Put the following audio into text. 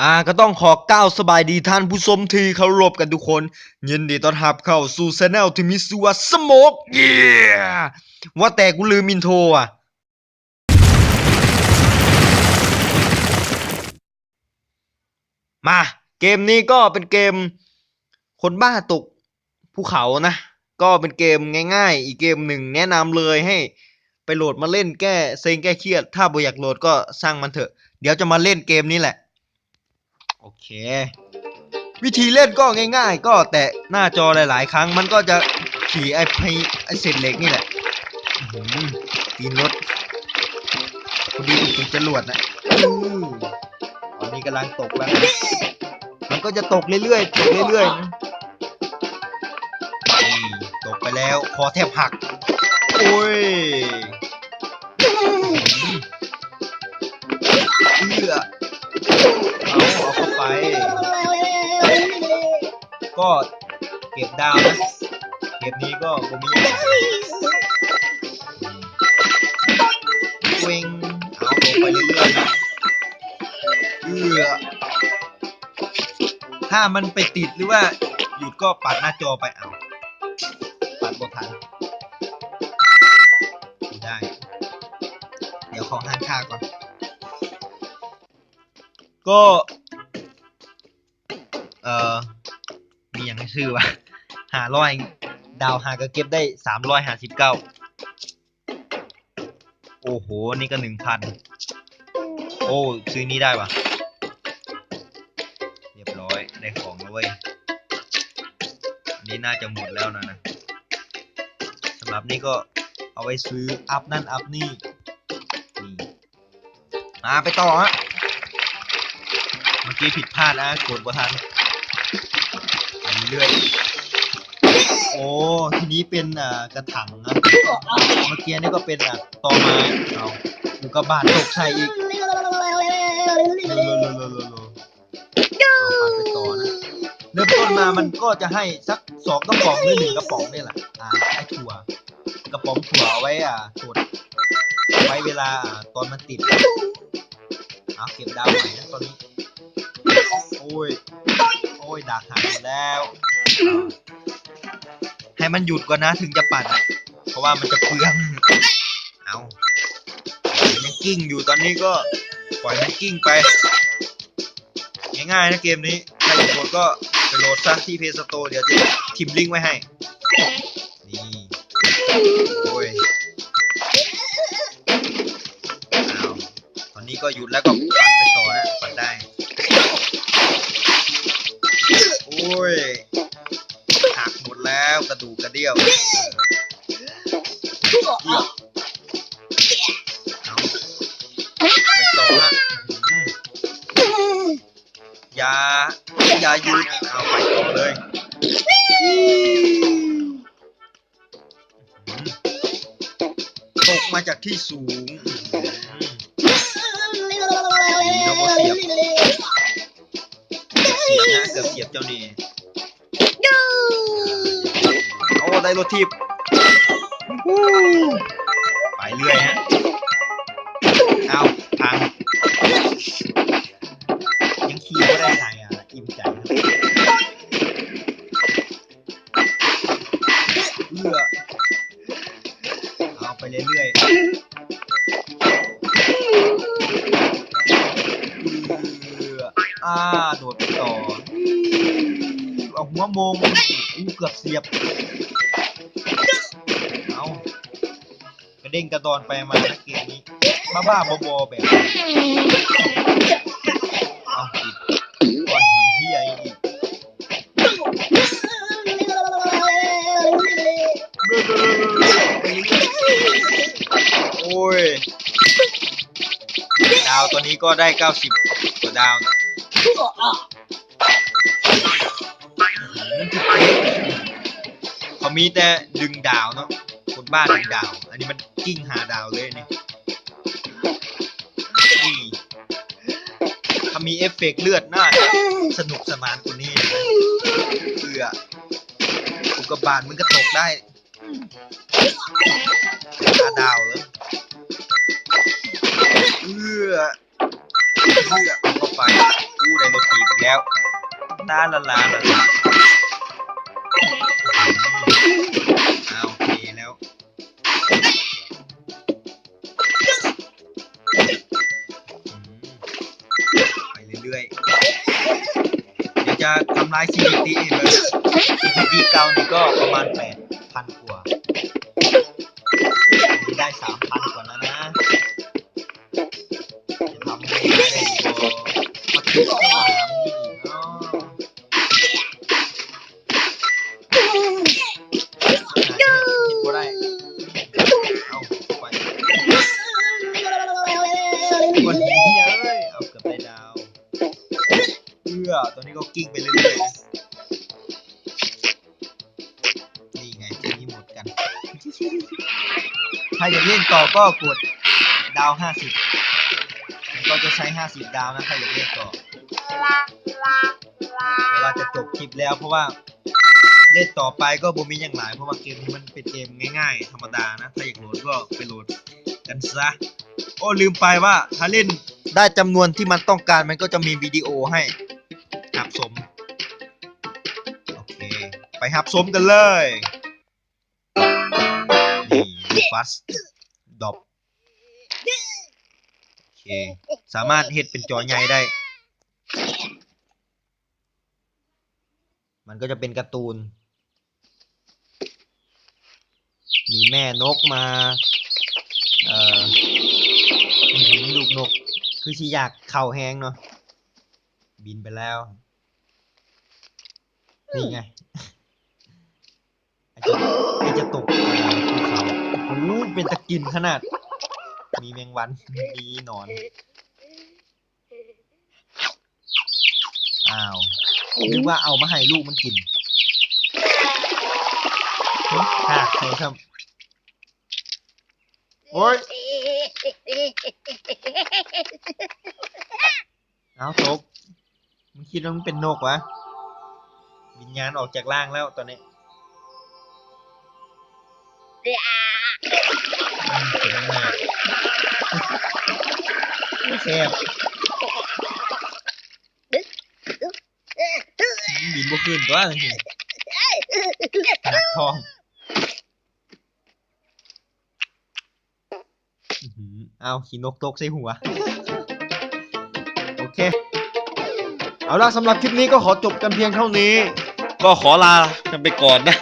ອ່າ ກໍຕ້ອງຂໍກ່າວສະບາຍດີທ່ານຜູ້ຊົມທີ່ເຄົາລົບກັນທຸກຄົນ. ຍິນດີຕ້ອນຮັບເຂົ້າສູ່ແຊນແນວທີ່ມີຊື່ວ່າ Smoke Yeah. ວ່າແຕ່ກູລືມອິນໂທວ່າ ມາ ເກມນີ້ກໍເປັນເກມຄົນບ້າຕົກພູເຂົານະ, ກໍເປັນເກມງ່າຍໆ ອີກເກມໜຶ່ງ ແນະນຳເລີຍໃຫ້ໄປໂຫຼດມາເລ່ນແກ້ເຊັງແກ້ຄຽດ. ຖ້າບໍ່ຢາກໂຫຼດກໍຊ່າງມັນເຖາະ, ດຽວຈະມາເລ່ນເກມນີ້ແຫຼະ. ໂອເຄ ວິທີເລ່ນກໍງ່າຍໆ ກໍແຕະໜ້າຈໍຫຼາຍໆຄັ້ງ ມັນກໍຈະຂີ່ໄອ້ໄພ ໄອ້ເສດເຫຼັກນີ້ແຫຼະ. ອືມ ຕີນລົດ ພໍດີຕີນຈະຫຼວດນະ. ອື ຕອນນີ້ກຳລັງຕົກແລ້ວ ມັນກໍຈະຕົກເລື້ອຍໆ ຕົກເລື້ອຍໆນະ. ນີ້ ຕົກໄປແລ້ວ ຄໍແທບຫັກ. ໂອ້ຍ ເອືອ ເອົາ ເອົາເຂົ້າໄປ. ກໍເກັບດາວນະ ເກມນີ້ກໍບໍ່ມີຫຍັງ. ເວັງ ເອົາ ຕົກໄປເລື້ອຍໆນະ. ເອືອ ຖ້າມັນໄປຕິດ ຫຼືວ່າຢຸດກໍປັດໜ້າຈໍໄປ. ເອົາ ປັດບໍ່ທັນ ບໍ່ໄດ້ ດຽວເຂົ້າຮ້ານຄ້າກ່ອນ. ກໍ ເອີ ມີຫຍັງໃຫ້ຊື້ວະ? ຫ້າຮ້ອຍ ດາວຫາກໍເກັບໄດ້ສາມຮ້ອຍຫ້າສິບເກົ້າ. ໂອ້ໂຫ ນີ້ກໍໜຶ່ງພັນ. ໂອ້ ຊື້ນີ້ໄດ້ວະ. ຮຽບຮ້ອຍ ໄດ້ຂອງແລ້ວເວີຍ. ອັນນີ້ໜ້າຈະໝົດແລ້ວນະ ນະ. ສຳລັບນີ້ກໍເອົາໄວ້ຊື້ອັບນັ້ນອັບນີ້. ນີ້ ມາ ໄປຕໍ່ຮະ. ເມື່ອກີ້ຜິດພາດນະ ກົດບໍ່ທັນ. ໄປເລື້ອຍ. ໂອ້ ທີນີ້ເປັນ ອ່າ ກະຖັງນະ. ເມື່ອກີ້ນີ້ກໍເປັນ ອ່າ ຕໍໄມ້. ເອົາ ອຸກາບາດຕົກໃສ່ອີກ. ເອົາ ໄປຕໍ່ນະ. ເລີ່ມຕົ້ນມາມັນກໍຈະໃຫ້ສັກສອງກະປ໋ອງ ຫຼື ໜຶ່ງກະປ໋ອງນີ້ແຫຼະ. ອ່າ ໄອ້ຖົ່ວ ກະປ໋ອງຖົ່ວເອົາໄວ້ ອ່າ ຕົດ ໄວ້ເວລາ ອ່າ ຕອນມັນຕິດ. ເອົາ ເກັບດາວໃໝ່ນະຕອນນີ້. ໂອ້ຍ ໂອ້ຍ ດາບຫາຍໝົດແລ້ວ. ໃຫ້ມັນຢຸດກ່ອນນະ ເຖິງຈະປັດນະ ເພາະວ່າມັນຈະເປືອງ. ເອົາ ມັນຍັງກິ້ງຢູ່ ຕອນນີ້ກໍປ່ອຍມັນກິ້ງໄປ. ງ່າຍໆນະເກມນີ້. ໃຜຢາກໂຫຼດກໍໄປໂຫຼດຊະທີ່ Play Store ດຽວຈະຖິ້ມລິ້ງໄວ້ໃຫ້. ນີ້ ໂອ້ຍ ອ້າວ ຕອນນີ້ກໍຢຸດແລ້ວກໍປັດໄປຕໍ່ນະ ປັດໄດ້. ໂອ້ຍ ຫັກໝົດແລ້ວ ກະດູກກະດຽວ. ເອີ ເອີ ເອົາ ໄປຕໍ່ນະ. ອືມ ຢ່າ ຢ່າຢຸດ ເອົາ ໄປຕໍ່ເລີຍ. ອືມ ຕົກມາຈາກທີ່ສູງ. ອືມ ດີເນາະ ບໍ່ສຽບ ເກືອບສຽບນະ ເກືອບສຽບເຈົ້ານີ້. ໂອ້ ໄດ້ລົດຖີບ ໄປເລື້ອຍຮະ. ອ້າວ ພັງ ຍັງຂີ່ບໍ່ໄດ້ຫາຍ ອ່າ ອີ່ມໃຈ. ເອືອ ເອົາໄປເລື້ອຍໆ. ເອີ ອາ ໂດດໄປຕໍ່ ເອົາຫົວໂມງ ອູ້ ເກືອບສຽບ ເອົາ ກະເດັ່ງກະດອນໄປມາເກມນີ້ ບ້າໆ ບໍໆ ແບບ ເອົາ ຕິດກ້ອນຫີນເຫ້ຍອີກ ໂອ້ຍ ດາວຕອນນີ້ກໍໄດ້ເກົ້າສິບກວ່າດາວ ເຂົາມີແຕ່ດຶງດາວເນາະ ຄົນບ້າດຶງດາວ ອັນນີ້ມັນກິ້ງຫາດາວເລີຍນີ້ ນີ້ ຖ້າມີເອຟເຟັກເລືອດໜ້າຈະສະໜຸກສະໜານກວ່ານີ້ນະ ເອີ ອຸກກາບາດມັນກະຕົກໄດ້ ຫາດາວເລີຍ ເອີ ເອີ ເອົາເຂົ້າໄປ ອູ້ ໄດ້ລົດຖີບອີກແລ້ວ ລາລາລາລາລາ ອືມ ອ້າວ ເພແລ້ວ ອືມ ໄປເລື້ອຍໆ ດຽວຈະທຳລາຍສະຖິຕິໃຫ້ເບິ່ງ ສະຖິຕິເກົ່ານີ້ກໍປະມານແປດພັນກວ່າ ນີ້ໄດ້ສາມພັນກວ່າແລ້ວນະ ຈະທຳໄດ້ບໍ່ ມາຖືກຂ້າງຫຼັງນີ້ອີກເນາະ ເຮັດບໍ່ໄດ້ ເອົາໄປ ຄົນເຮັດເຮີ້ຍເອີຍ ເອົາ ເກືອບໄດ້ດາວ ເອີ ຕອນນີ້ກໍກິ້ງໄປເລື້ອຍໆ ນີ້ໄງ ທີນີ້ໝົດກັນ ຖ້າຢາກຫຼິ້ນຕໍ່ກໍກົດດາວຫ້າສິບ ມັນກໍຈະໃຊ້ຫ້າສິບດາວນະ ຖ້າຢາກຫຼິ້ນຕໍ່ ແຕ່ວ່າຈະຈົບຄລິບແລ້ວ ເພາະວ່າ ເຫຼັ້ນຕໍ່ໄປກໍບໍ່ມີຫຍັງຫຼາຍ ເພາະວ່າເກມນີ້ມັນເປັນເກມງ່າຍໆ ທຳມະດານະ ຖ້າຢາກໂຫຼດກໍໄປໂຫຼດກັນຊະ. ໂອ້ ລືມໄປວ່າ ຖ້າເຫຼັ້ນໄດ້ຈຳນວນທີ່ມັນຕ້ອງການ ມັນກໍຈະມີວິດີໂອໃຫ້ຮັບຊົມ. ໂອເຄ ໄປຮັບຊົມກັນເລີຍ. ນີ້ Fast Drop. ໂອເຄ ສາມາດເຮັດເປັນຈໍໃຫຍ່ໄດ້. ມັນກໍຈະເປັນກາຕູນ ມີແມ່ນົກມາ ເອີ ລູກນົກຄືຊິຢາກເຂົ້າແຮງເນາະ ບິນໄປແລ້ວ ນີ້ໄງ ອາດຈະ ອາດຈະຕົກພູເຂົາ. ໂອ້ ເປັນຕາກິນຂະໜາດ ມີແມງວັນ ມີໜອນ. ອ້າວ ນຶກວ່າເອົາມາໃຫ້ລູກມັນກິນ ຮາກໃສ່ຊ້ຳ. ໂອ້ຍ ເອົາ ຕົກ. ມຶງຄິດວ່າມຶງເປັນນົກຫວາ? ວິນຍານອອກຈາກຮ່າງແລ້ວຕອນນີ້. ອືມ ເປັນຫຍັງນະ? ແຊບ. ອືມ ບິນບໍ່ຂຶ້ນຕົວະ ໜັກທ້ອງ. ອືຫື ອ້າວ ຂີ້ນົກຕົກໃສ່ຫົວ. ໂອເຄ ເອົາລະ ສຳລັບຄລິບນີ້ກໍຂໍຈົບກັນພຽງເທົ່ານີ້ ກໍຂໍລາກັນໄປກ່ອນນະ.